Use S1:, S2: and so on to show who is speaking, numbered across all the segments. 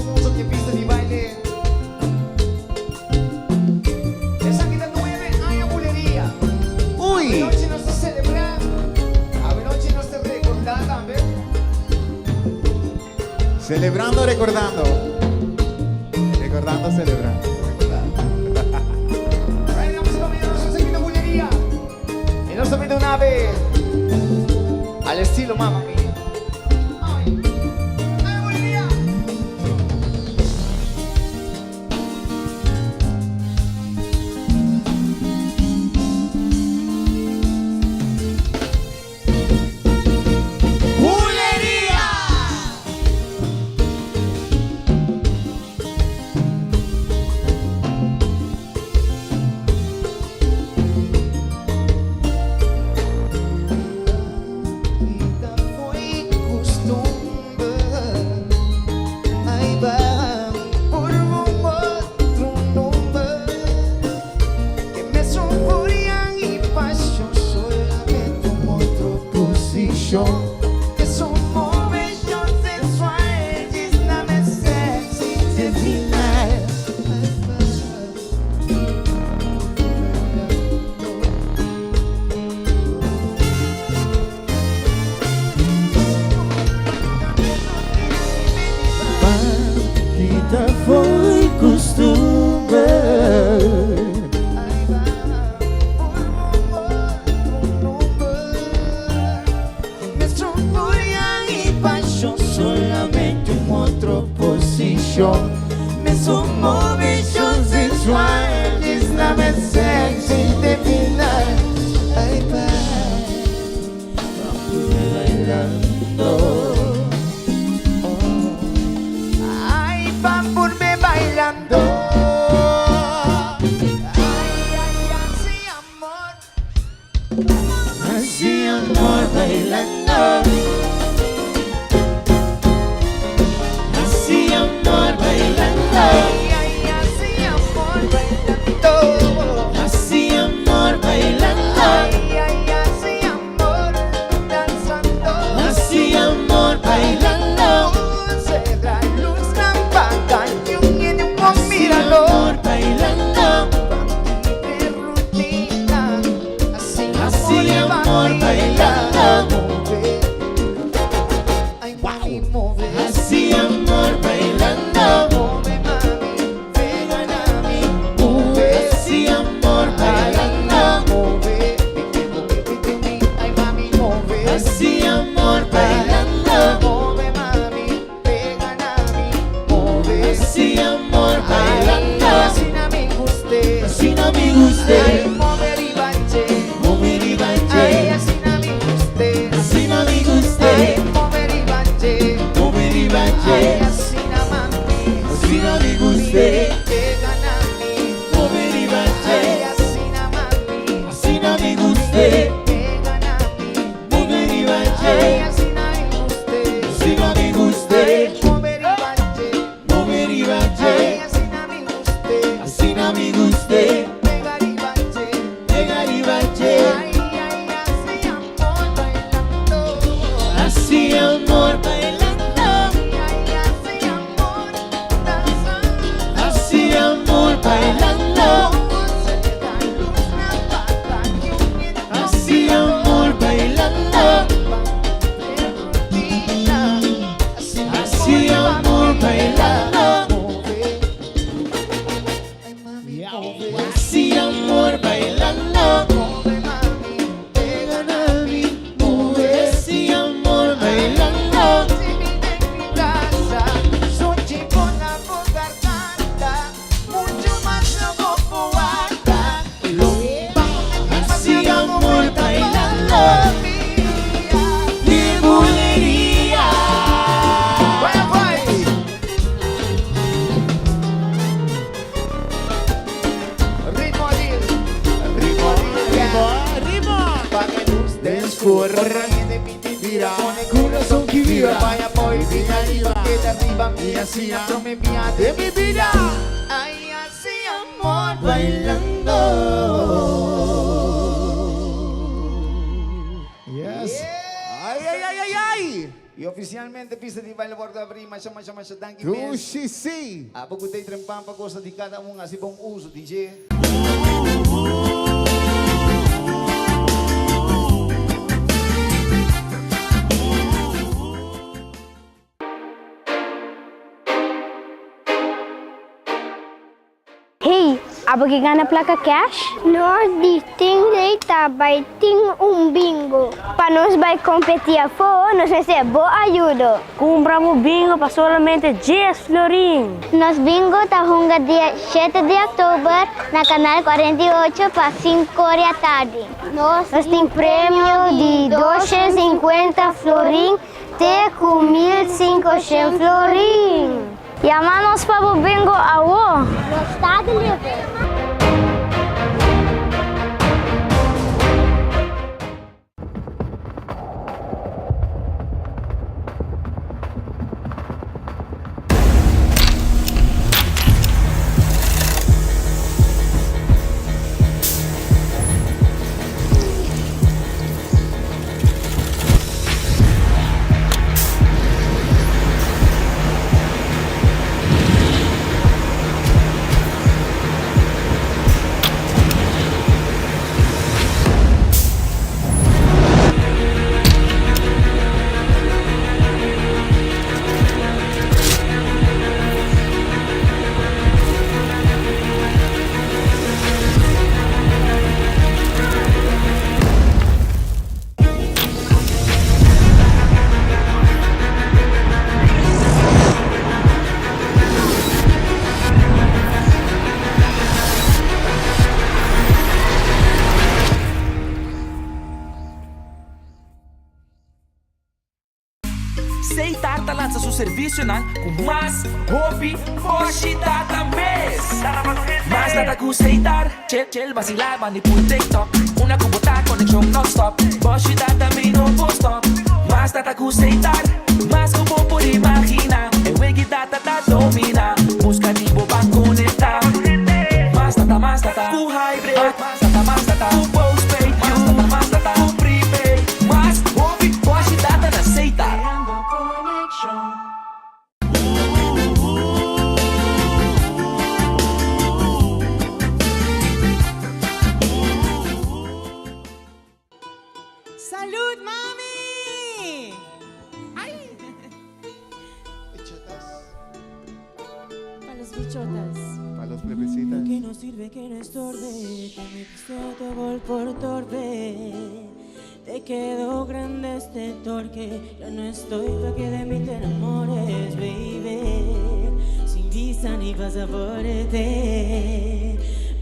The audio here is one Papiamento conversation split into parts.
S1: famoso di e pista di baile. Esaki ta nuebe aña buleria.
S2: Uy!
S1: Awenochi nos ta celebra, awenochi nos ta recorda tambe.
S2: Celebrando recordando. Recordando celebrando.
S1: Right, damas y caballeros, nos seguimos buleria. Y nos ta una ave al estilo Mamma Mia. Ay, ay, buleria.
S2: Buleria!
S1: Kita foi costumbre. Ay, va por un otro nombre que me euforia y pasión solamente un otro posición. Que su movimiento sensual lléname sexy de final. Ay, va.
S2: Kita foi costumbre.
S1: Ay, va por un otro nombre. Me euforia y pasión solamente un otro posición. Me movimiento sensual, lléname sexy de final. Ay, va.
S2: Bailando.
S1: Ay, van por me bailando. Ay, ay, así amor.
S2: Así amor bailando. Así amor bailando.
S1: Ay, ay, así amor bailando.
S2: Así amor bailando.
S1: Ay, ay, así amor danzando.
S2: Así amor bailando.
S1: Será luz lámpara y un
S2: Así
S1: míralo.
S2: amor bailando.
S1: De rutina. Así,
S2: Así amor bailando.
S1: Ay, mami, move.
S2: Así amor bailando.
S1: Move, mami, pega na mi, move.
S2: Así amor bailando.
S1: Move, ay, mami, move.
S2: Así amor bailando.
S1: Move, mami, pega na mi, move.
S2: Así amor
S1: Ay,
S2: bailando.
S1: así no me guste.
S2: Así no me guste.
S1: Ay, mover y bache.
S2: Mover y
S1: Ay,
S2: bache.
S1: así no me guste.
S2: Así no me guste.
S1: Ay, mover y bache.
S2: Mover y
S1: Ay,
S2: bache.
S1: así no mami.
S2: Así no me guste.
S1: Pega na mi.
S2: Mover y
S1: Ay,
S2: bache.
S1: así no mami.
S2: Así no me guste.
S1: Pega na mi.
S2: Mover y
S1: Ay,
S2: bache.
S1: así no me guste.
S2: Así no me guste.
S1: Ay, mover y bache.
S2: Mover y
S1: Ay,
S2: bache.
S1: así no me guste.
S2: Así no me guste.
S1: Pegar y bache.
S2: Pegar y bache.
S1: Ay, ay, así amor bailando.
S2: Así amor bailando.
S1: Ay, ay, así amor danzando.
S2: Así amor bailando. Así amor bailando. Así amor bailando. Así amor bailando. Así amor bailando. Así amor bailando. De buleria.
S1: Vaya, vai. Ritmo allí. Ritmo,
S2: Ritmo, ritmo.
S1: Pa' que luz
S2: Descorre, mira, corazón que vibra.
S1: Vaya, voy,
S2: Mira arriba,
S1: queda arriba,
S2: y así,
S1: me vía
S2: de mi vida.
S1: Ay, así amor
S2: Bailando. Yes. Ay, ay, ay, ay, ay.
S1: Y oficialmente pista di baile wordo abri masha masha masha danki mes.
S2: Dushi si!
S1: Abo cu t'ey trempan pa gosa di cada un haci bon uso di dje.
S3: Hey, abo ke gana plaka cash?
S4: Nos di Stingray ta bai tin un bingo. Pa nos bai competi afo, nos mester bo ayudo.
S5: Cumpra bo bingo pa solamente dies florin.
S4: Nos bingo ta hunga dia shete di october na Canal 48 pa cinco ora tardi. Nos tin premio di 250 florin te cu 1500 florin.
S3: Yama nos pa bo bingo awo!
S4: Nos ta deliver!
S6: Seitar ta lansa su servicionan cu mas hopi boshi data mes. Mas data cu Seitar, chill chill vacila bandi pul TikTok. Una cu bo ta conexion non stop, boshi data mi no por stop. Mas data cu Seitar, mas cu bo por imagina. E wegi data ta domina, busca di bo ban conecta. Mas data, mas data cu hybrid, mas data, mas data cu postpaid, mas data, mas data cu prepaid. Mas hopi boshi data na Seitar.
S7: Salud mami! Ay!
S2: Bichotas.
S7: Pa los bichotas.
S2: Pa los plebecitas.
S7: Lo que no sirve que no estorbe, que me quise gol por torpe. Te quedó grande este torque, yo no estoy pa' que de mí te enamores, baby. Sin visa ni pasaporte,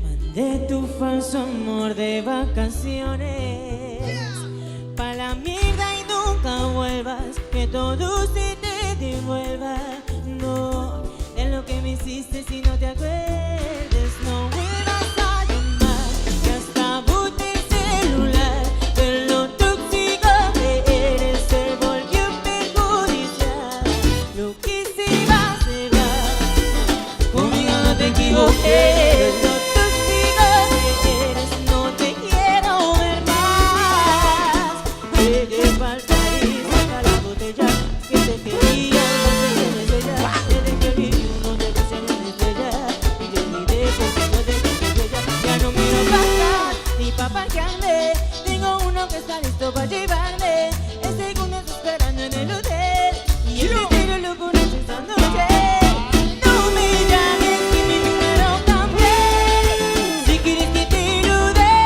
S7: mandé tu falso amor de vacaciones. Pa' la mierda y nunca vuelvas, que todo se te devuelva. No, de lo que me hiciste si no te acuerdes, no vuelvas a llamar. Que hasta boté el celular, de lo tóxico que eres se volvió perjudicial. Lo que se va, se va. Conmigo no te equivoques. Lo tóxico que eres, no te quiero ver más. Llegué pa'l país, saca la botella que te quería, no sé quién es ella. Desde que viví no te puse ni una estrella y te olvidé porque no te quise huella. Ya no miro pa' atrás ni pa' parquearme. Tengo uno que está listo pa' llevarme. El segundo está esperando en el hotel y el tercero lo conoce esta noche. No me llames que mi número cambié. Si quieres que te lo dé,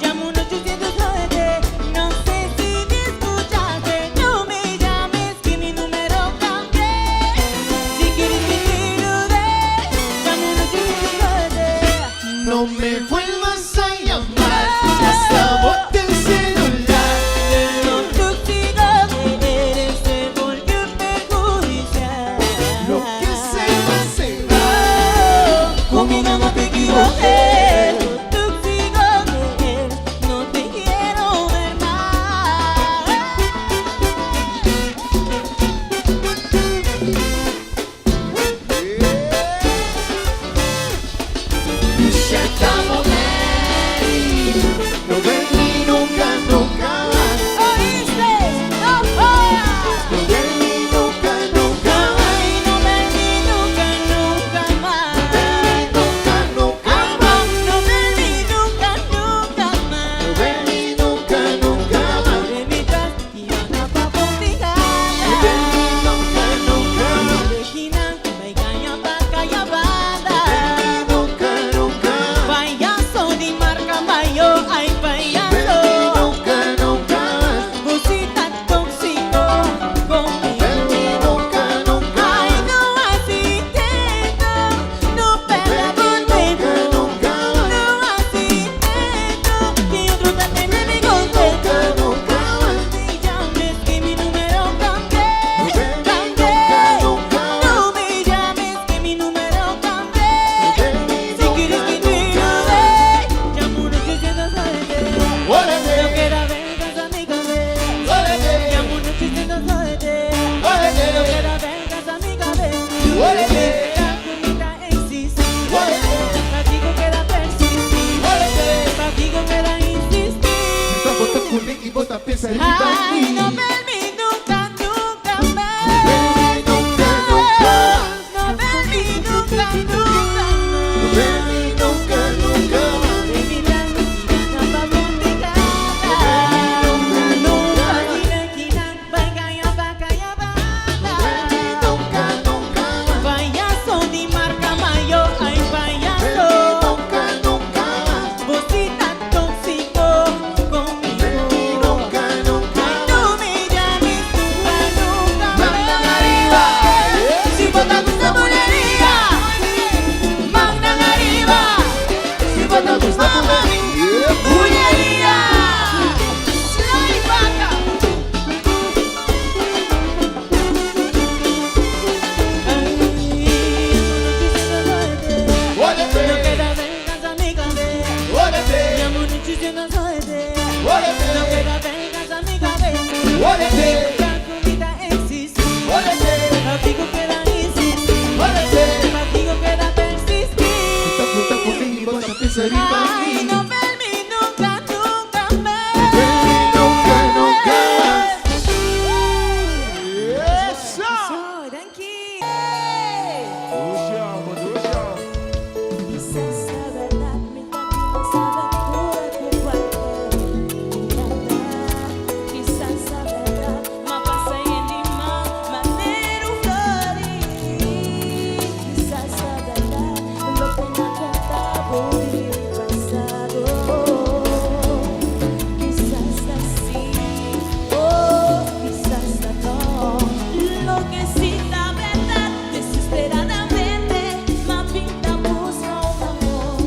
S7: llamo un 809. No sé si me escuchaste. No me llames que mi número cambié. Si quieres que te lo dé, llamo un 809.
S2: No me vuelvas a llamar, hasta bote el celular.
S7: De lo tóxico que eres se volvió perjudicial.
S2: Lo que se va, se va.
S7: Conmigo no te equivoques. Lo tóxico que eres, no te quiero ver más.
S2: Se acabó, No vendí nunca, nunca.
S7: ¿Oíste? ¡No jodas!
S2: No
S1: Olete.
S7: Calculita existir.
S1: Olete.
S7: Papico queda insistir.
S1: Olete.
S7: Papico queda persistir.
S2: Puta conmigo, bota pizza
S7: Ay, no verme nunca, nunca más.
S2: Nunca, nunca más.
S1: Eso!
S7: Oh, thank you.
S8: Quizás la verdad mi aventura culpable. Quizás la verdad me pasa en lima manera un florín. Quizás la verdad lo que me contaba mi pasado. Quizás así, oh, quizás no. Lo que sí la verdad, desesperadamente, ma pinta busca un amor.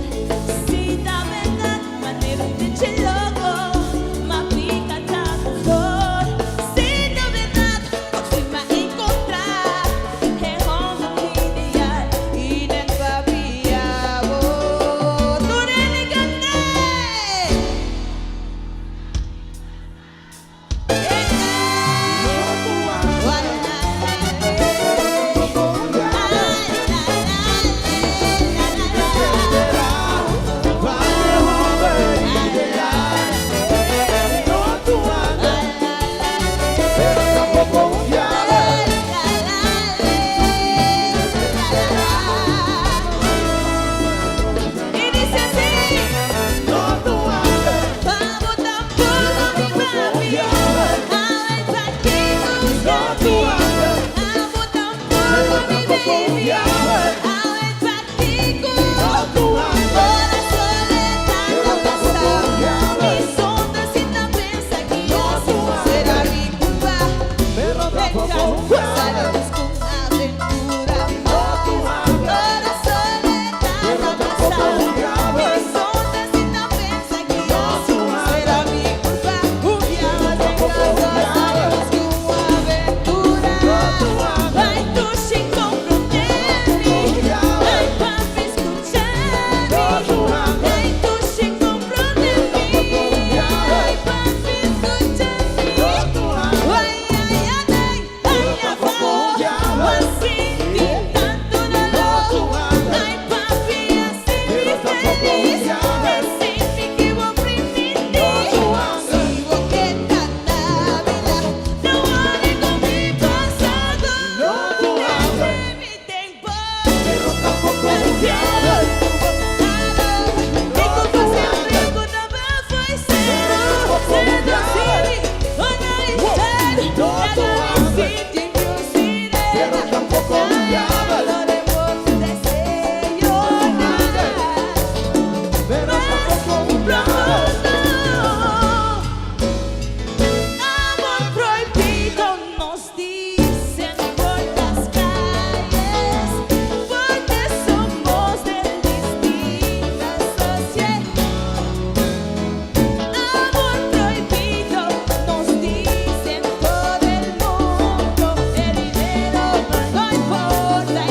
S8: Si la verdad, manera un pinche loco, ma pica tanto flor. Si la verdad, próxima a encontrar el hombre ideal y del papiabo. Tú eres cantar.
S1: Pero tampoco un diablo.
S8: Y dice así.
S1: No tu ángel.
S8: Vamos tampoco mi papi, a ver tranquilo
S1: No tu ángel.
S8: Amo tampoco mi baby, a ver tranquilo.
S1: No tu ángel.
S8: Toda soledad
S1: Pero
S8: no
S1: tampoco un diablo.
S8: pasa. Mi sonda si te piensa que
S1: No tu
S8: será
S1: ángel.
S8: mi culpa.
S1: Pero tampoco un diablo.
S8: Aventura.
S1: No tu ángel.
S8: Toda soledad
S1: Pero
S8: no
S1: tampoco
S8: pasa.
S1: un diablo.
S8: Mi sonda si te piensa que
S1: No tu
S8: será
S1: ángel.
S8: mi culpa. Un día
S1: tampoco un diablo.
S8: aventura.
S1: No tu ángel.
S8: Ay, tú sin comprometerme. Ay, papi, escúchame.
S1: No tu ángel.
S8: Ay, tú sin comprometerme. Ay, papi, escúchame.
S1: No tu ángel.
S8: Ay, ay, ay, ay, ay,
S1: tampoco un diablo.
S8: Así tanto dolor.
S1: tu ángel.
S8: Ay, papi, así
S1: Pero tampoco un
S8: feliz.
S1: diablo.
S8: Así me quiero permitir.
S1: No tu ángel.
S8: Si boqueta no vale con mi pasado.
S1: No tu ángel.
S8: Mi tiempo.
S1: Pero tampoco un diablo. No tu ángel. Pero tampoco un diablo. Pero tampoco un diablo.
S8: Amor prohibido nos dicen por las calles, porque somos de distintas sociedades. Amor prohibido nos dicen por el mundo, el dinero no importa.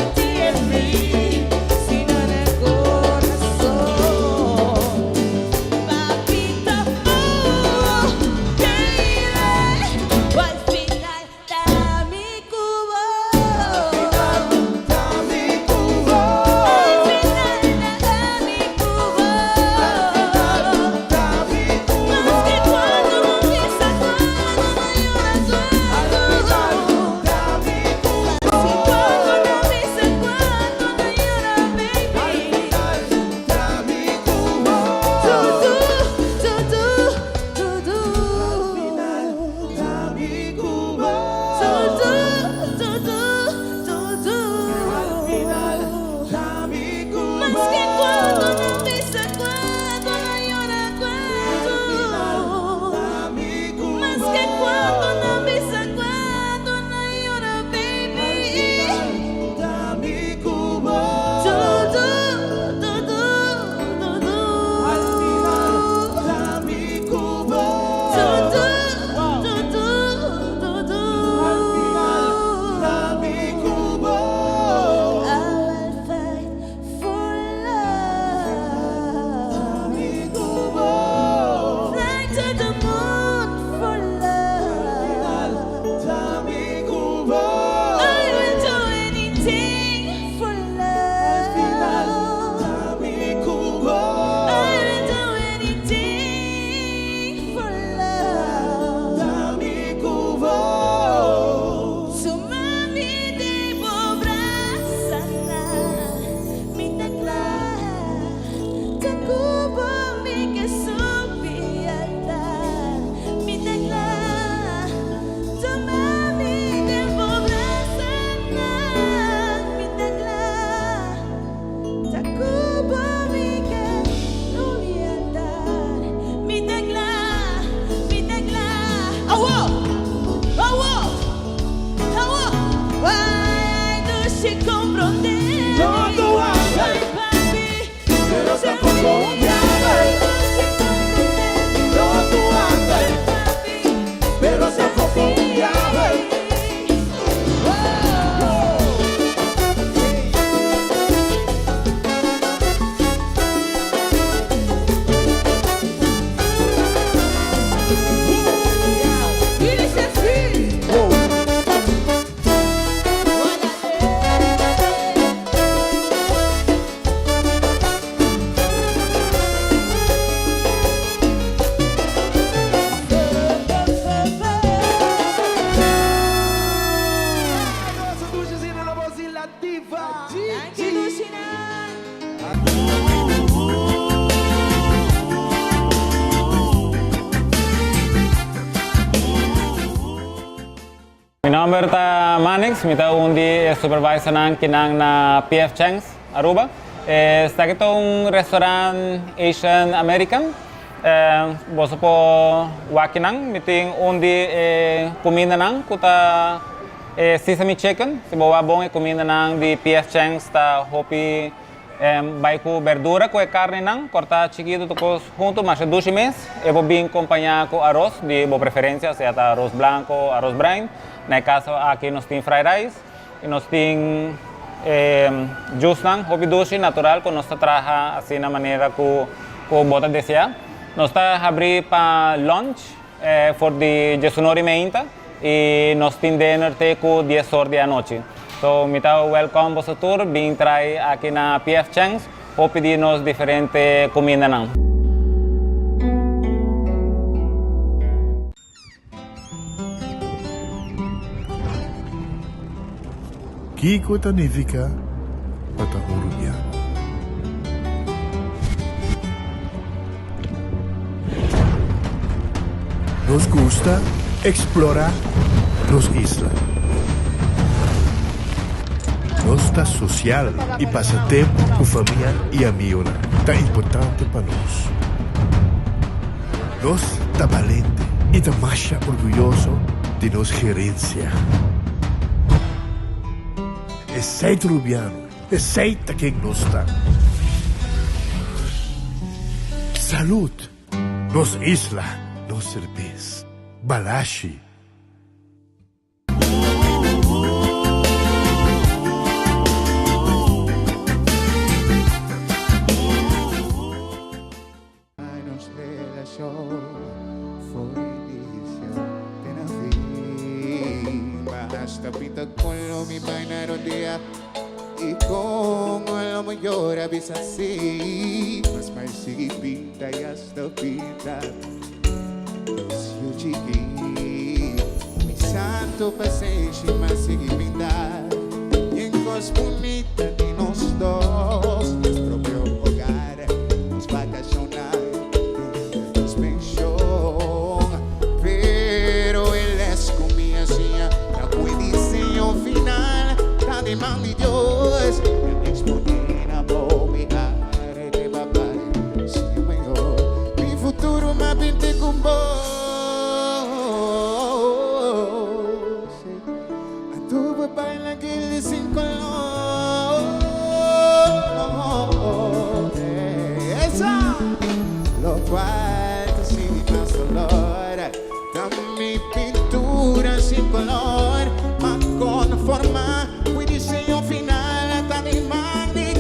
S8: dushi comprende.
S2: No ta un angel,
S8: Ay, papi,
S2: pero tampoco un diabel.
S8: Dushi comprende.
S2: No ta un angel,
S8: Ay, papi,
S2: pero tampoco un diabel.
S8: Danki, dushinan.
S9: Mi nomber ta Manix, mi ta un di supervisornan akinan na PF Chang's Aruba. Esaki ta un restaurant Asian American. Boso por wak akinan, mi tin un di e cumindanan cu ta e sesame chicken. Si bo wak bon e cumindanan di PF Chang's ta hopi bai cu berdura cu e carnenan corta chikito tur cos hunto masha dushi mes. E por bin compaña cu aros di bo preferencia, sea ta aros blanco o aros bruin. Na e caso aki nos tin fried rice y nos tin e juicenan hopi dushi natural cu nos ta traha asina manera cu bo ta desea. Nos ta habri pa lunch for di diesunor y meinta y nos tin dinner te cu dies or di anochi. So mi ta welcome boso tur bin try aki na PF Chang's hopi di nos diferente cumindanan.
S10: Kiko ta nifiká pa ta un rubiano? Nos gusta eksplorá nos isla. Nos ta sosial i pasa tempu ku famia i amionan ta importante pa nos. Nos ta balente i ta masha orguyoso di nos gerensia. Esei ta Rubiano, esei ta ken nos ta. Salud! Nos isla, nos serbes. Balashi!
S2: Nos relacion foi inicio te na fin. Basta pinta con lo mi vaina rodea y con lo mi llora bisa así. Mas mai sigui pinta y hasta pinta. Nos yu chiki. Mi santo pasenshi mas sigui pinta. Y en cos bunita di nos dos. Nos propio hogar, nos vacacional, nos pensión. Pero el es con mi hacía, la diseño final, ta de man di Dios. Exponer a mi arte, papá, sí, mejor. Mi futuro más pinte con vos. A tu papá en la que sin color. Esa. Lo cual te sin más dolor. Da mi pintura sin color. Más con forma. Mi diseño final. Ta di man di.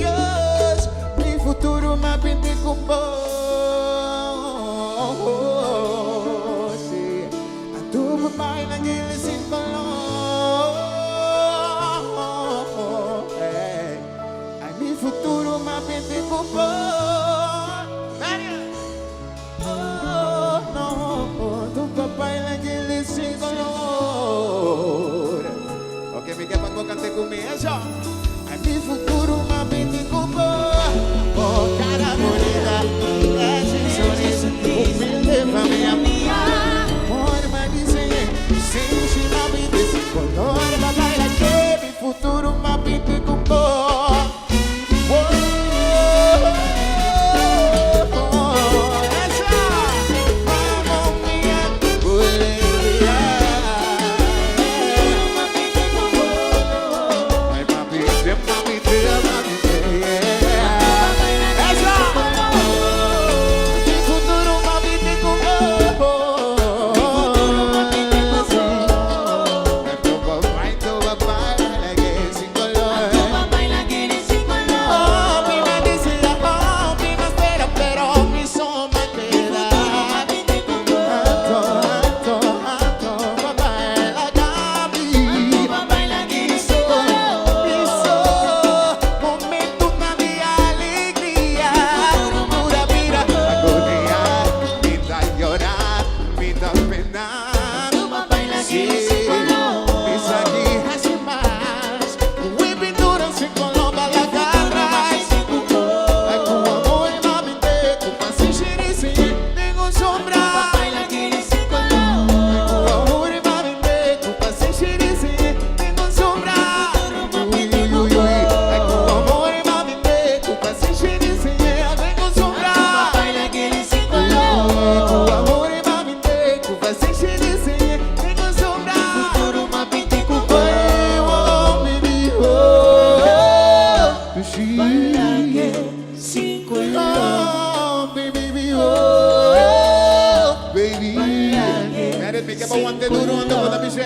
S2: Wante duro, ando con la biche.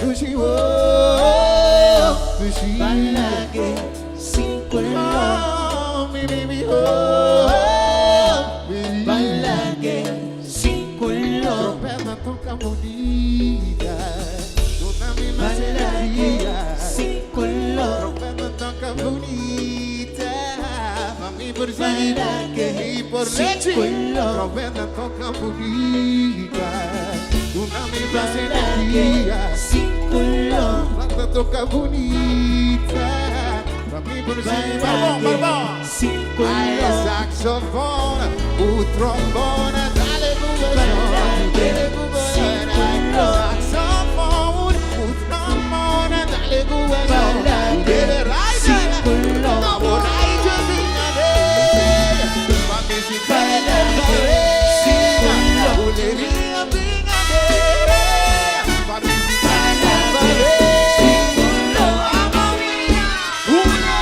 S2: Dushi, oh, dushi.
S7: Baila que sin color.
S2: Oh, mi baby, oh, baby.
S7: Baila que sin color.
S2: Trompeta toca bonita, dona mi más
S7: Baila que
S2: energía.
S7: sin color.
S2: Trompeta toca bonita, mami por sí
S7: Baila que
S2: y por
S7: sin
S2: leche.
S7: color.
S2: Trompeta toca bonita, dona mi más
S7: Baila que
S2: energía.
S7: sin color.
S2: Trompeta toca bonita, mami por sí.
S7: Baila
S2: Barbón,
S7: que
S2: barbón.
S7: sin
S2: Ay,
S7: color.
S2: saxofón, un trombón, dale
S7: Baila que sin color.
S2: Saxofón, un trombón, dale
S7: Baila que sin color. Baila que sin color. Baila que sin color. Baila que sin color. Baila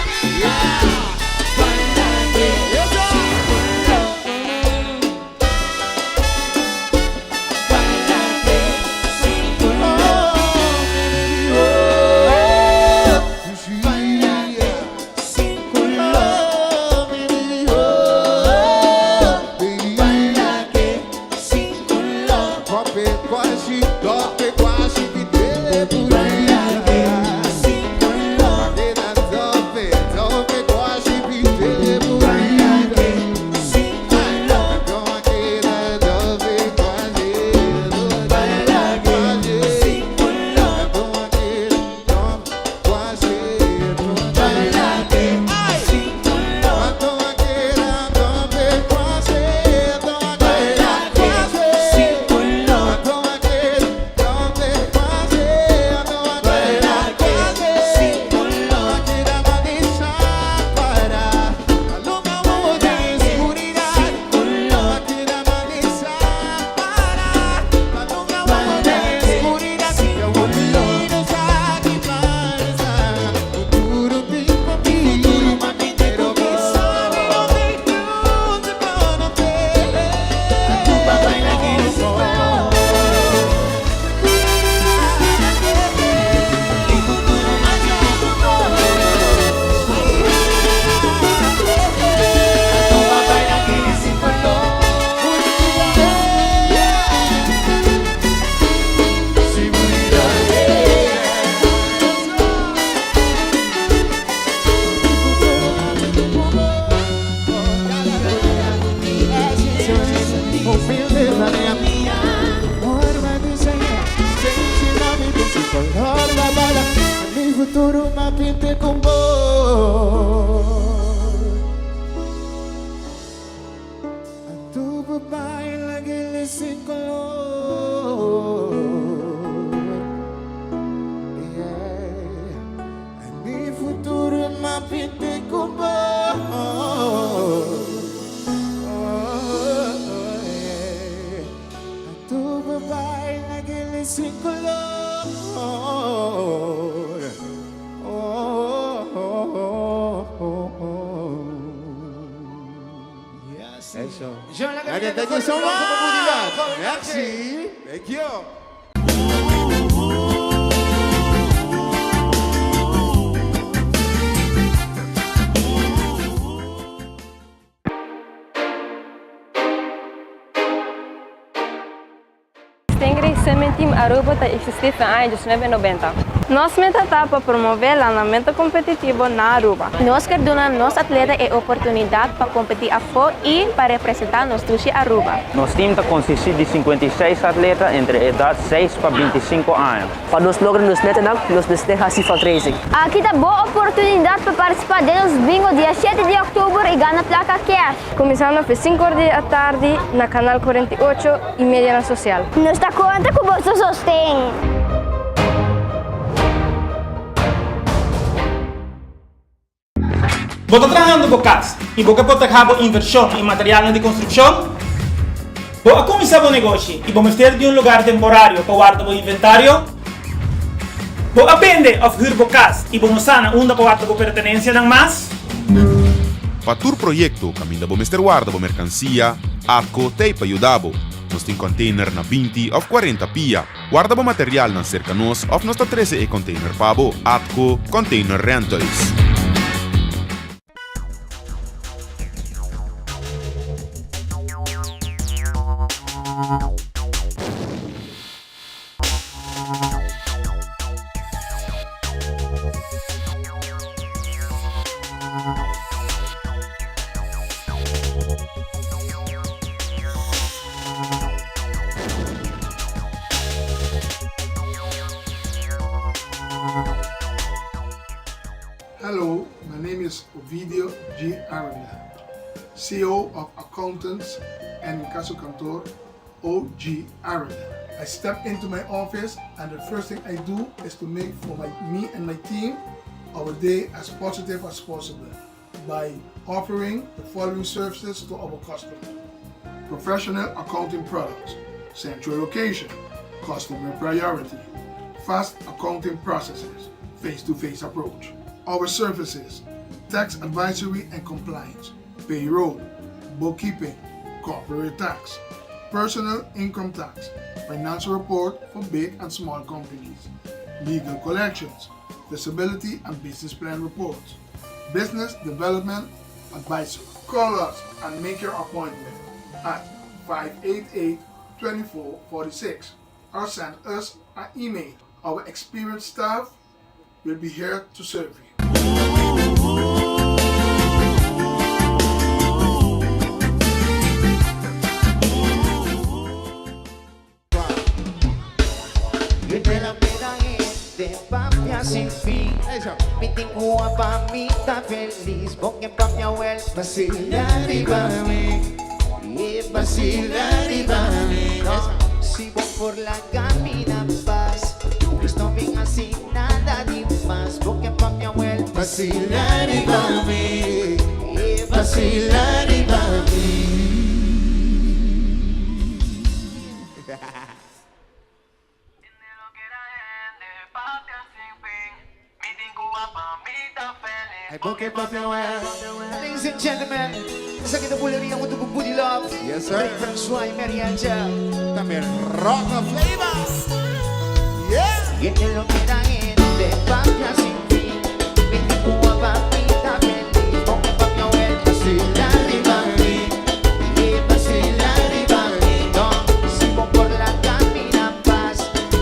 S7: que sin color. Baila que sin color. Baila que sin color. Baila que sin color. Baila que sin color. Baila que sin color. Baila que sin color. Baila que sin color. Baila que sin color. Sin color. Baila que sin color. Baila que sin color. Mi futuro baila que sin color.
S2: Mi futuro me pinte con vos. A tu baila que sin color. Yeah. Mi futuro me pinte con vos. Oh, yeah. A tu baila que sin color. Oh, oh, oh, oh, oh.
S1: Yes.
S2: Eso.
S1: Jean la
S2: Okay, thank you so much. Merci. Thank you.
S11: Stingray Swimming Team Aruba ta existi for aña 1990.
S12: Nos meta ta pa promove landamento competitivo na Aruba.
S13: Nos kier duna nos atleta e oportunidad pa competi afo y pa representa nos dushi Aruba.
S14: Nos team ta consisti di 56 atleta entre edad 6 pa 25 aña.
S15: Pa nos logra nos meta, nos mester haci fundraising.
S3: Aki ta bo oportunidad pa participa den nos bingo dia 7 di october y gana placa cash.
S12: Cuminsando pa 5 or di atardi na Canal 48 y media social.
S4: Nos ta conta cu bo sosten.
S16: Bo ta trahando bo cas y bo kier proteha bo inversion y material di construccion? Bo a cuminsa bo negoshi y bo mester di un lugar temporario pa warda bo inventario? Bo a bende of huur bo cas y bo no sa na unda pa warda bo pertenencianan mas?
S17: Pa tur proyecto, caminda bo mester warda bo mercancia, ATCO t'ey pa yuda bo. Nos tin container na 20 of 40 pia. Warda bo materialnan serka nos of nos ta trese e container pa bo. Atco Container Rentals.
S18: Hello, my name is Ovidio G. Aranda, CEO of Accountants and Incasso Kantoor OG Aranda. I step into my office and the first thing I do is to make for my, me and my team our day as positive as possible by offering the following services to our customers. Professional accounting products, central location, customer priority, fast accounting processes, face-to-face approach. Our services, tax advisory and compliance, payroll, bookkeeping, corporate tax, personal income tax, financial report for big and small companies, legal collections, disability and business plan reports, business development advisor. Call us and make your appointment at 588-2446 or send us an email. Our experienced staff will be here to serve you.
S1: Sin fin. Mi tin pa mi ta felis. Porque papia wel vacila riba mi. E vacila riba mi. No, si voy por la camina paz. No ven así nada de más. Porque papia wel vacila riba mi. E vacila riba mi. Ladies and gentlemen, esaki ta Buleria hunto cu Buddy Love.
S2: Yes, sir.
S1: Rick Francois y Mary Angel.
S2: Tambe Rock Flavor. Yeah.
S1: Y entre lo que la gente papia sin fin. Mi tipo a papita feliz. Porque papi abuelo vacila riba mi. Y vacila riba mi. No, sigo por la camina paz.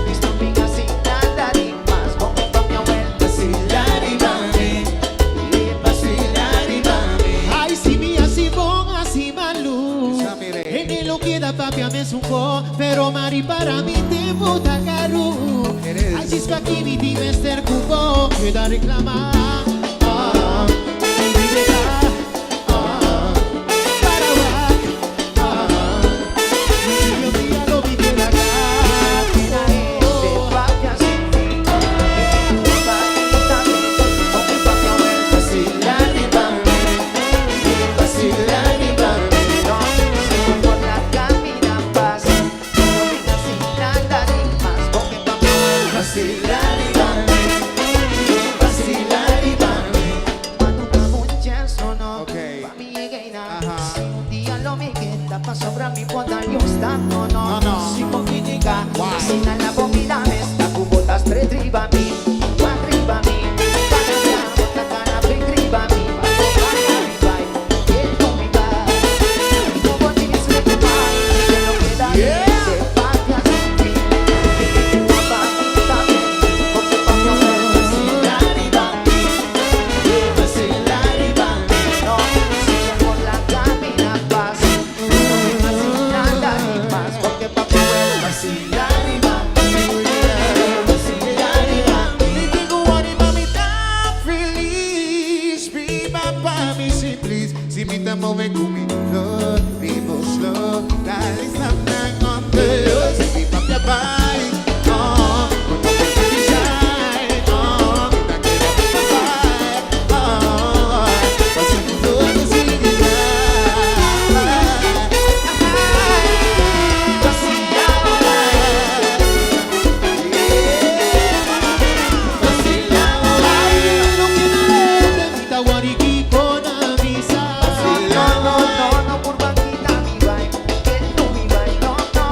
S1: Listo, venga sin nada ni más. Porque papi abuelo vacila riba mi. Y vacila riba mi.
S7: Ay, si mi así bon, así malu. En lo queda papi a me supo, pero mari para mi tempo ta caru. Ay, si aquí mi dime ser cubo, queda reclamar. Ah, mi libertad, ah, para wak, ah, mi día lo vi que la
S2: Mi tin cu anima mi ta feliz. Biba pa mi si please. Si mi ta move cu mi flow, mi slow. Dale snap on the loose. Si mi papia bai, oh, cu no por shine, oh, mi ta kere bai, oh, vacilando sin.
S7: Ay, lo que la mi ta guariqui con avisa.
S1: No, no, no, no, por banquita mi vai, que no mi vai, no, no.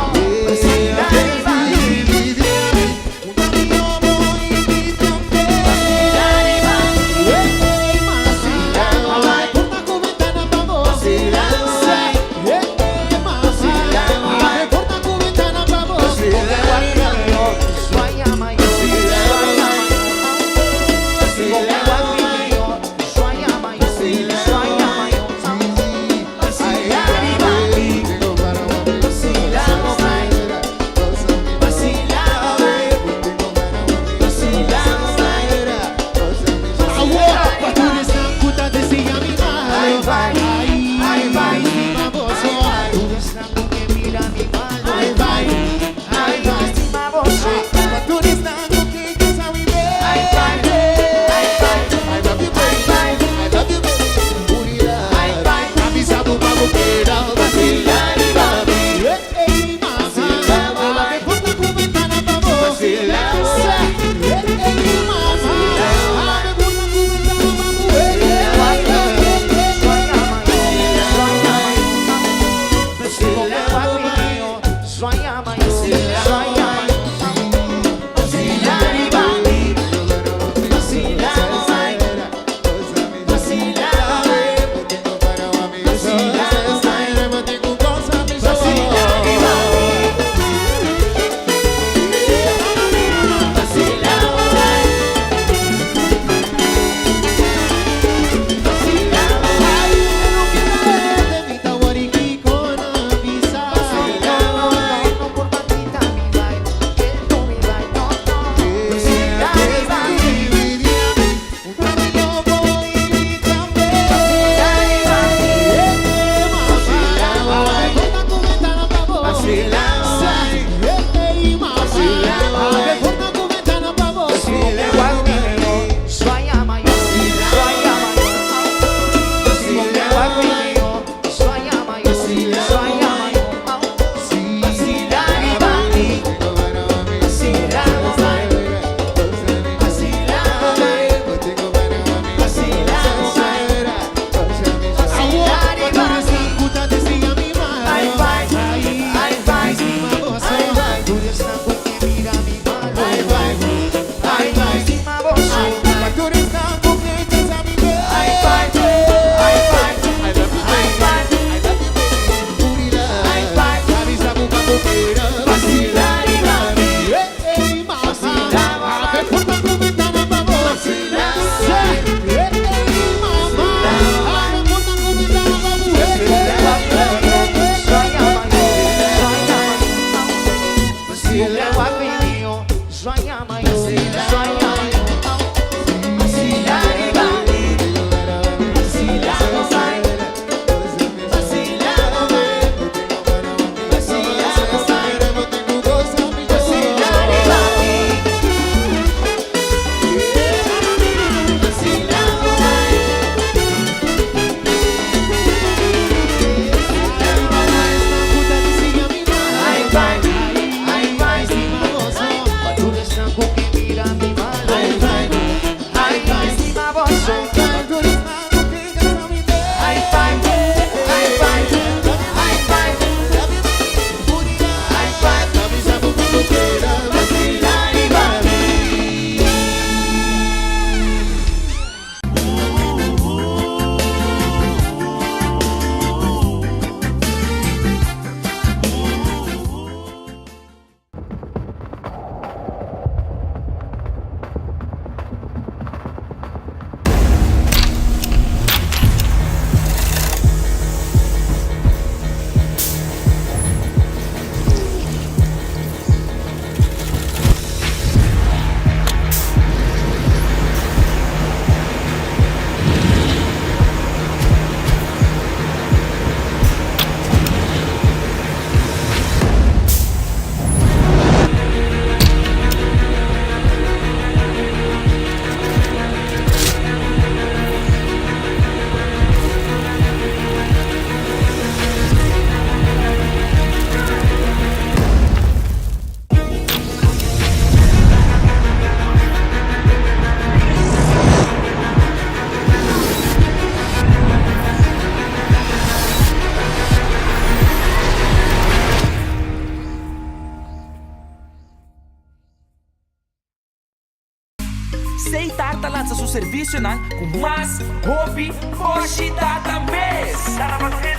S6: Seitar ta lansa su servicionan cu mas hopi boshi data mes.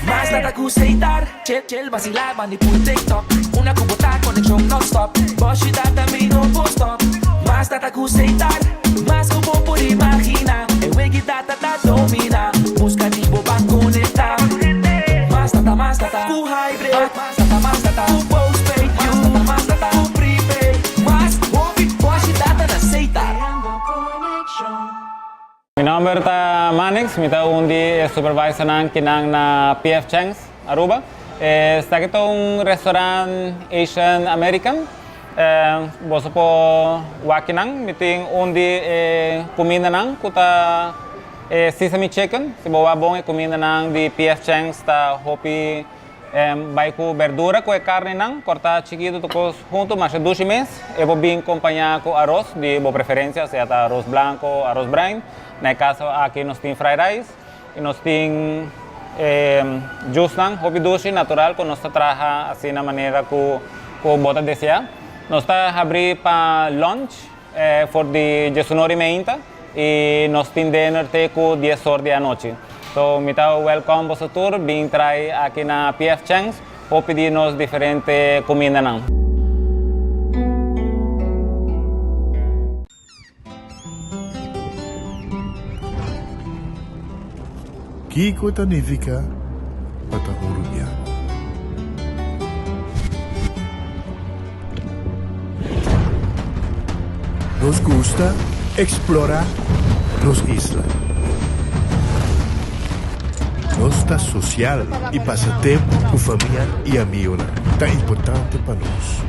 S6: Mas data cu Seitar, chill chill vacila bandi pul TikTok. Una cu bo ta conexion non stop, boshi data mi no por stop. Mas data cu Seitar, mas cu bo por imagina. E wegi data ta domina, busca di bo ban conecta. Mas data, mas data cu hybrid, mas data, mas data cu postpaid, mas data, mas data cu prepaid. Mas hopi boshi data na Seitar.
S9: Mi nomber ta Manix, mi ta un di e supervisornan kinan na PF Chang's Aruba. Esaki ta un restaurant Asian American. Boso por wak kinan, mi tin un di e cumindanan cu ta e sesame chicken. Si bo wak bon e cumindanan di PF Chang's ta hopi Bai ku berdura ku e karninan kortá chikitu tur kos huntu masha dushi mes. E por bin kompañá ku aros di bo preferensia, sea ta aros blanko o aros bruin. Na e kaso aki nos tin fried rice i nos tin e jusnan hopi dushi natural ku nos ta traha asina manera ku ku bo ta deseá. Nos ta habrí pa lunch For di diesunor i meinta i nos tin dinner te ku dies or di anochi. So mi ta welcome boso tur bin trai aki na PF Chang's hopi di nos diferente kumindanan.
S10: Kiko ta nifiká pa ta un rubiano? Nos gusta eksplorá nos isla. Nos ta sosial i pasa tempu ku famia i amigunan ta importante pa nos.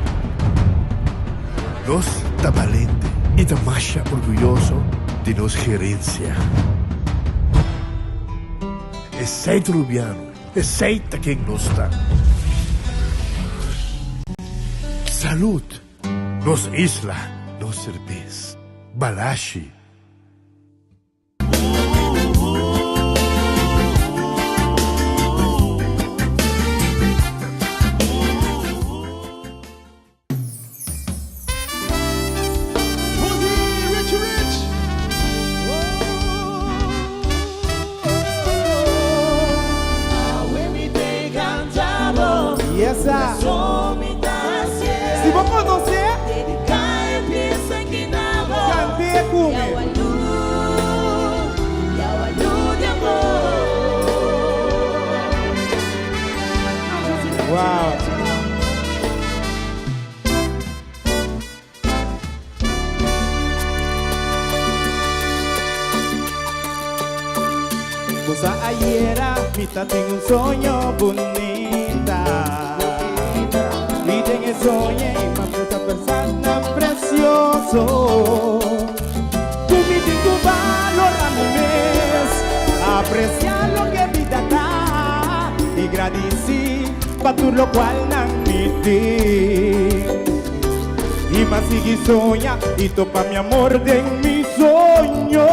S10: Nos ta balente i ta masha orguyoso di nos gerensia. Esei ta Rubiano, esei ta ken nos ta. Salud! Nos isla, nos serbes. Balashi.
S19: Yes, sir. Si bo conoce, cant'e cu mi. Wow.
S16: Cosa ayera mi ta tin un soño bunita Mi den e soñe y ma puta persona precioso Cu mi tin cu valora mi mes Aprecia loke bida ta Y gradici pa tur locual nan mi tin Y ma sigui soña y topa mi amor den mi soño.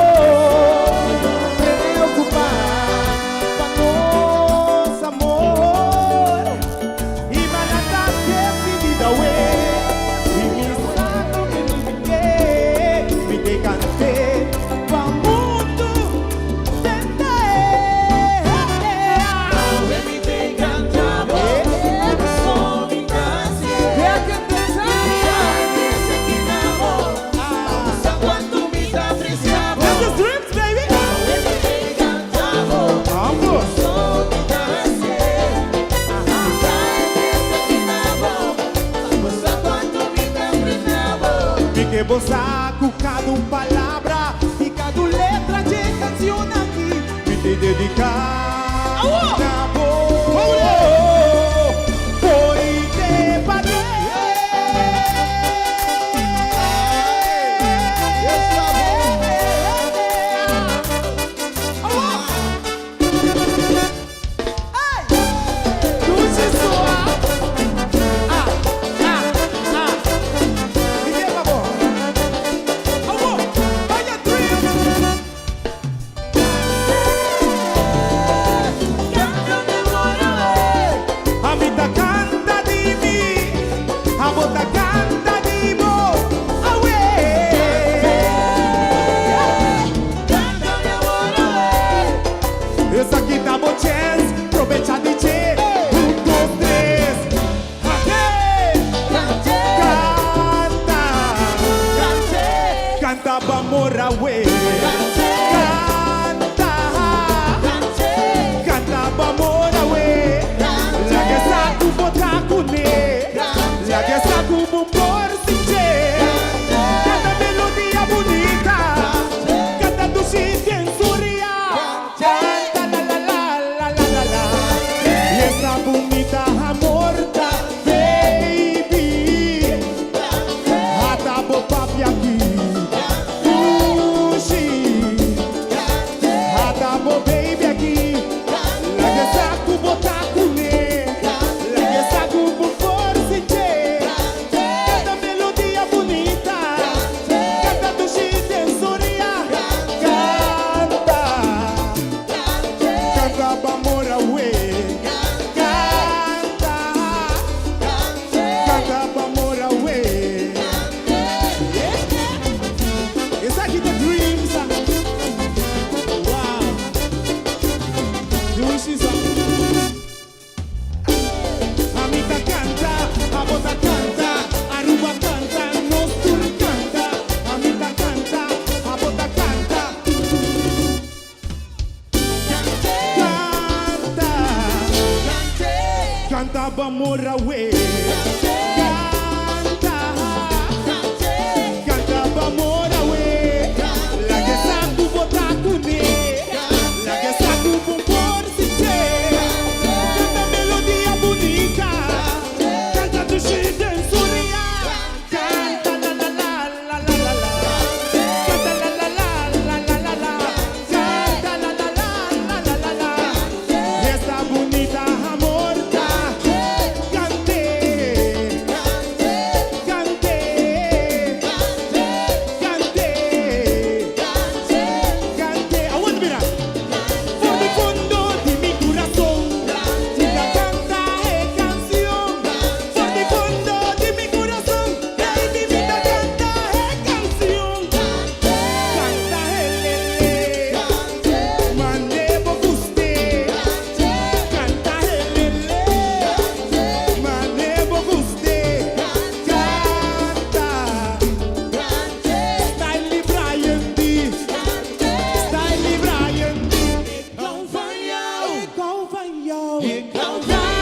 S19: bo baby aki. Laga sa ku bo ta kuné. Laga sa ku bo por sin dje. Kanta melodia bunita. Kanta dushi den zoria. Kanta. Kanta b'amor awe. Kanta. Kanta b'amor awe. Esaki ta Dreams. Wow. Dushi song. Ami ta kanta, abo ta kanta, Aruba kanta, nos tur kanta. Ami ta kanta, abo ta kanta. Kanta, kanta b'amor awe. Kanta, kanta b'amor awe. Laga sa ku bo ta kuné, laga sa ku bo por sin dje. Kanta melodia bunita, kanta dushi den zoria. Kanta la la la la la la la, kanta la la la la la la la, kanta la la la la la la la. Esta bunita amor ta, kant'é, kant'é, kant'é, kant'é. Awor mira. For di fondo di mi kurason, mi ta kanta e kansion. For di fondo di mi kurason, baby, mi ta kanta e kansion. Kanta helele, mane bo gust'é. Kanta helele, mane bo gust'é. Kanta, Style Brian D, Style Brian D. Ik hou van jou, ik hou van jou, ik hou van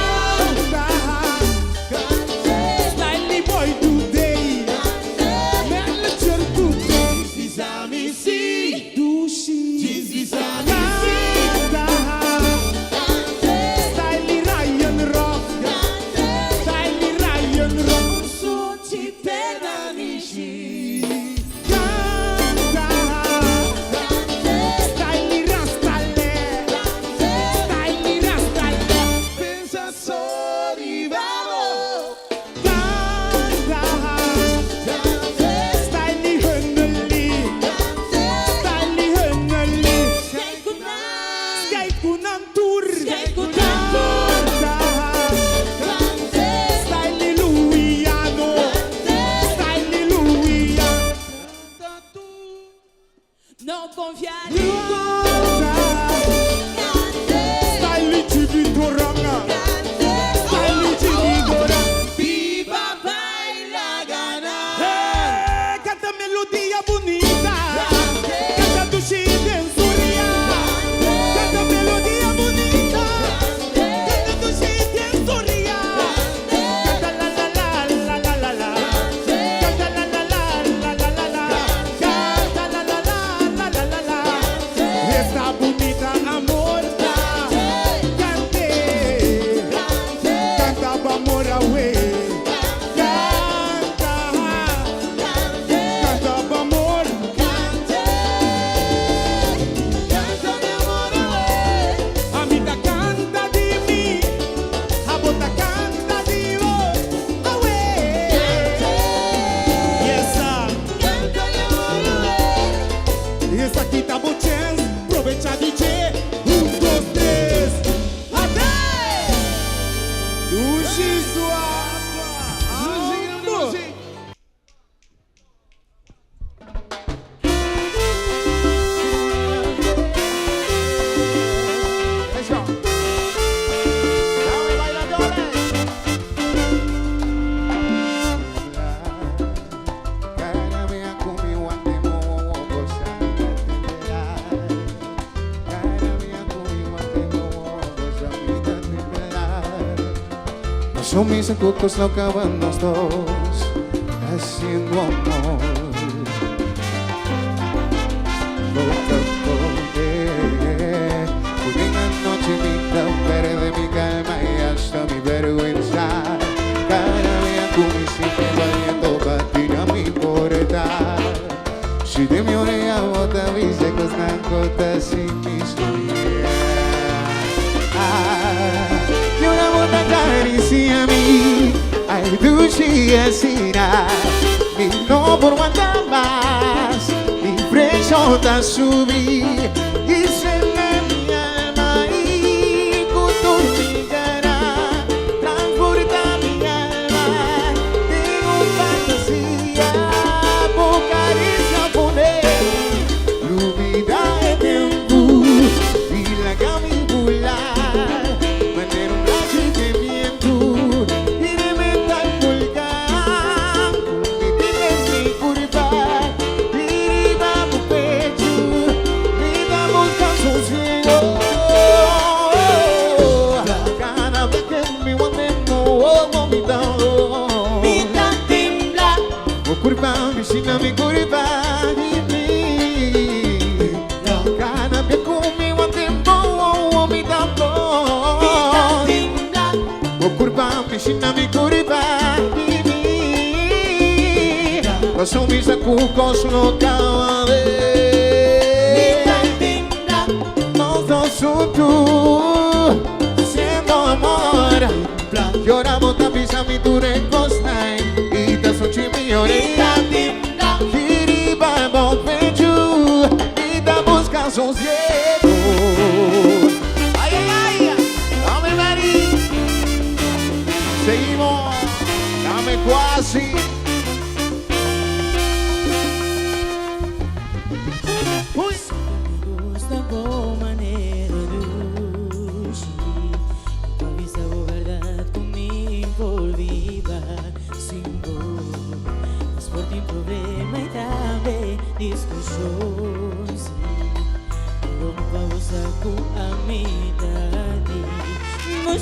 S19: jou. Style boy today, manager today. Bisami si, dushi, bisami si. Style Ryan Rock, Style Ryan Rock. Suchi Pedanishi. Kanta, Style Rastale, Style Rastale. Pensa sorrivalo. Kanta, Style Hunneli, Style Hunneli. Skate kunan tour, Kanta, Style Luiano, Style Luiano.
S8: No confía.
S19: Style Chibi Doranga, Style Chibi Doranga.
S1: Viva baila ganar.
S19: Hey, kanta melodia bunita, kanta dushi den zoria. Kanta melodia bunita, kanta dushi den zoria. Kanta la la la la la la la, kanta la la la la la la la, kanta la la la la la la la. Esta bunita amor ta, kant'é, kanta b'amor awe. Kanta, kanta b'amor.
S1: Canta mi amor awe.
S19: Ami ta kanta di mi, abo ta kanta di bo, awe. Yes, sir.
S1: Canta mi amor awe.
S19: Esaki ta bo chance, aprovecha DJ. Un, dos, tres, ate! Dushi sua.
S18: Dushi.
S1: Let's go. Dame bailadores.
S2: Cara mia come guante mo goza Cara mia come guante mo goza No mis cucos no acaban los dos haciendo amor. Poco a poco, una noche mi perde mi calma y hasta mi vergüenza. Cara mia come si te valiendo batir a mi porta. Si de mi oreja bota mi secos na cota sin mi. Y una bota acaricia mi, ay dushi asina, mi no por wanta mas, mi preshon ta subi y sende mi alma y cu tur mi gana transporta mi alma den un fantasia bo caricia pone lubida e tempo y laga mi bula manera un rayo di biento y rementa el volcán cu mi tin den mi curpa y riba bo pecho mi ta busca sosiego cada vez que mi wak mi ta
S7: Mi ta tembla.
S2: Bo curpa bishina mi curpa y mi Cada vez cu mi wak mi ta
S7: Mi ta tembla.
S2: Bo curpa bishina mi curpa y mi Paso mi sa cu cos no caba
S7: Mi ta tembla.
S2: Nos dos hunto Haciendo amor Lloramos tapisa mi tur e cosnan Y ta sunchi mi orea Riba bo pecho Y ta busca sosiego. Ay, ay, ay. Dame, Mari. Seguimos. Dame quasi.
S7: Uy. Gusta bo manera dushi. Pa bisa bo berdad cu mi por biba sin bo. Nos por tin problema y tambe discusion, si. Pero pa bo sa cu ami ta di bo.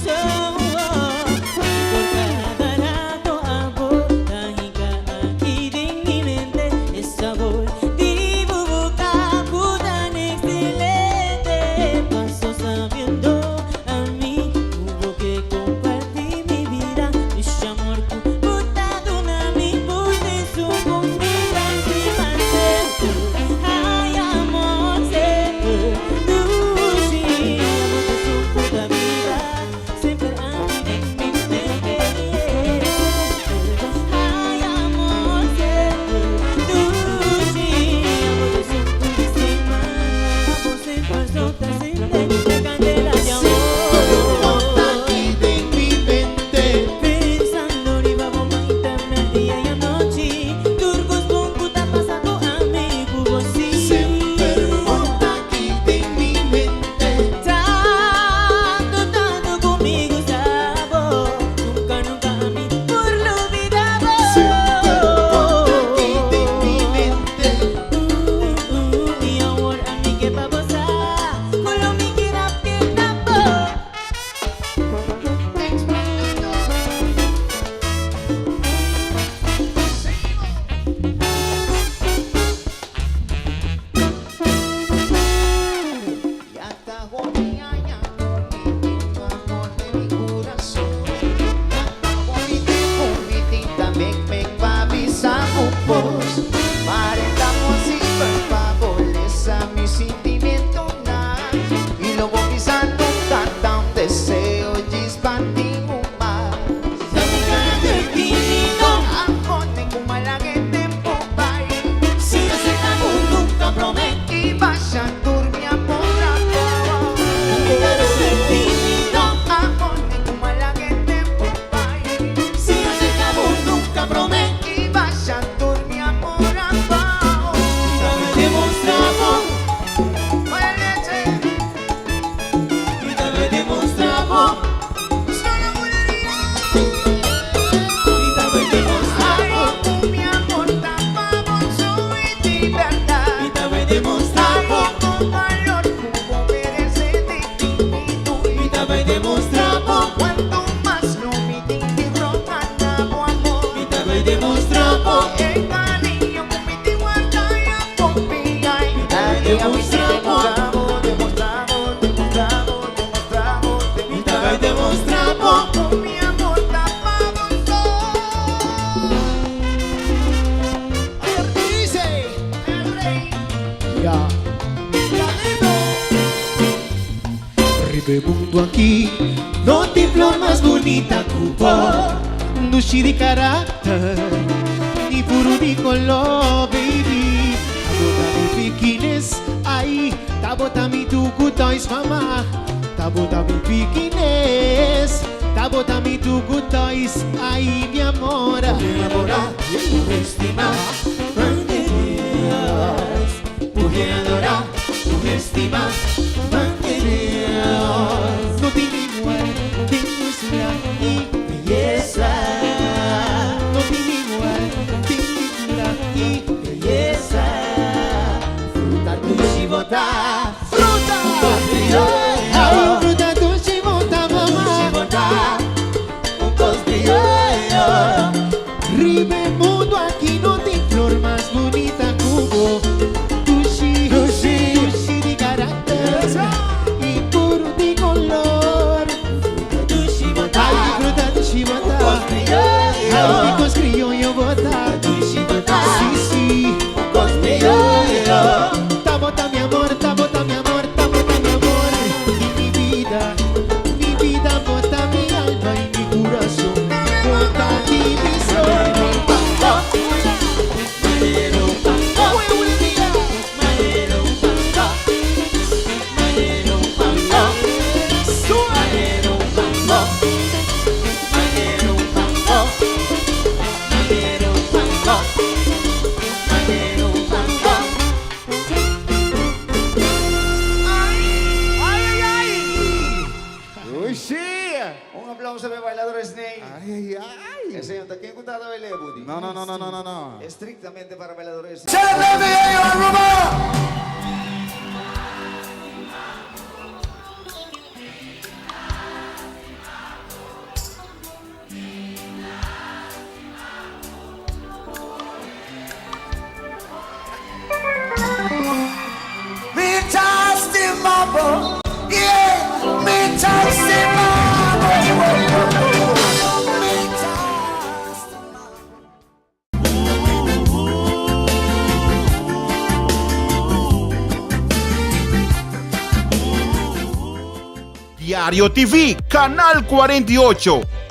S7: Por cada rato abo ta hinca aki den mi mente e sabor di bo boca cu tan excelente. Paso sabiendo ami cu bo ke comparti mi bida. E amor cu bo ta duna mi por su comida. Ay, amor, dushi, amor ta su puta vida. Semper aki den mi mente. Ay, amor, dushi, amor ta su puta. Amor semper ta cende e candela di amor.
S1: Aki den mi mente.
S7: Pensando riba bo mainta, dia y anochi. Tur cos bon cu ta pasa cu ami, cu bo.
S1: Semper bo ta aki den mi mente.
S7: Tanto, tanto cu mi gusta bo. Nunca, nunca ami por lubida bo.
S1: Semper bo ta aki den mi mente.
S7: Mi amor, ami ke pa bo sa. Cu lo mi keda fiel na bo.
S1: Ya ta hopi aña amor de mi corazón. Ya ta hopi tempo mi tin ta mek mek pa bisa bo pos. Mare ta posibel pa bo lesa mi sentimentonan. Y lo bo bisa nunca ta un deseo djis pa tin un mas. Pone cu mi a laga e tempo bay.
S7: Si no se acabó nunca prome.
S1: Y basha tur mi amor afo. Pone cu mi a laga e tempo bay.
S7: Si no se acabó nunca prome.
S1: Y basha tur mi amor afo.
S7: Demostramos.
S1: Leche.
S7: Y tambe demostramos. Y tambe demostramos.
S1: Ay, mi amor ta pa bo di berdad.
S7: Y tambe demostramos.
S1: Ay, valor cu bo merece di
S7: Y tambe demostramos.
S1: Cuanto mas lo mi tin di roga na bo amor.
S7: Y tambe demostramos.
S1: E cariño cu mi tin warda ya confia.
S7: Y tambe demostramos.
S1: Demostramos, demostramos, demostramos,
S7: Y tambe demostramos.
S1: Mi amor ta pa bo. Dice el rey.
S18: Ya.
S1: Canelo. Riba e mundu aki no tin flor mas bunita ku bo. Dushi di karakter i puru di koló, baby. Abo ta mi pikines, ai, ta bo ta mi tuku toys, mama. Ta bo ta mi pikines, ta bo ta mi tuku toys, ai, mi amor. Muhe adorá, muhe stimá, mande Dios. Muhe adorá, muhe stimá, mande Dios. No tin igual den dulsura i beyesa. No tin igual den lindura i beyesa. Fruta dushi bo ta. Fruta! Ai, fruta dushi bo ta, mama. Dushi bo ta. Un kos krioyo. Riba e mundu aki no tin flor mas bunita ku bo. Dushi, dushi, dushi di karakter i puru di kolor. Fruta dushi bo ta. Ai, fruta dushi bo ta. Un kos krioyo. Ai, un kos krioyo bo ta. Dushi bo ta. Si, si. Un kos krioyo. Ta bo ta mi amor, ta bo ta mi amor, ta bo ta mi amor. Mi bida, mi bida bo ta mi alma i mi kurason. Bo ta di mi sol.
S2: Ushi!
S1: Un aplauso pa e bailador Sney.
S2: Ay, ay, ay.
S1: Esei no ta ken ku ta ta bail'é, Budi.
S2: No, no, no, no, no, no, no.
S1: Estrictamente para bailador Sney.
S2: Celebrate Aruba!
S19: Mi ta stima bo, yeah, mi ta stima bo, mi ta
S17: Diario TV, Canal 48.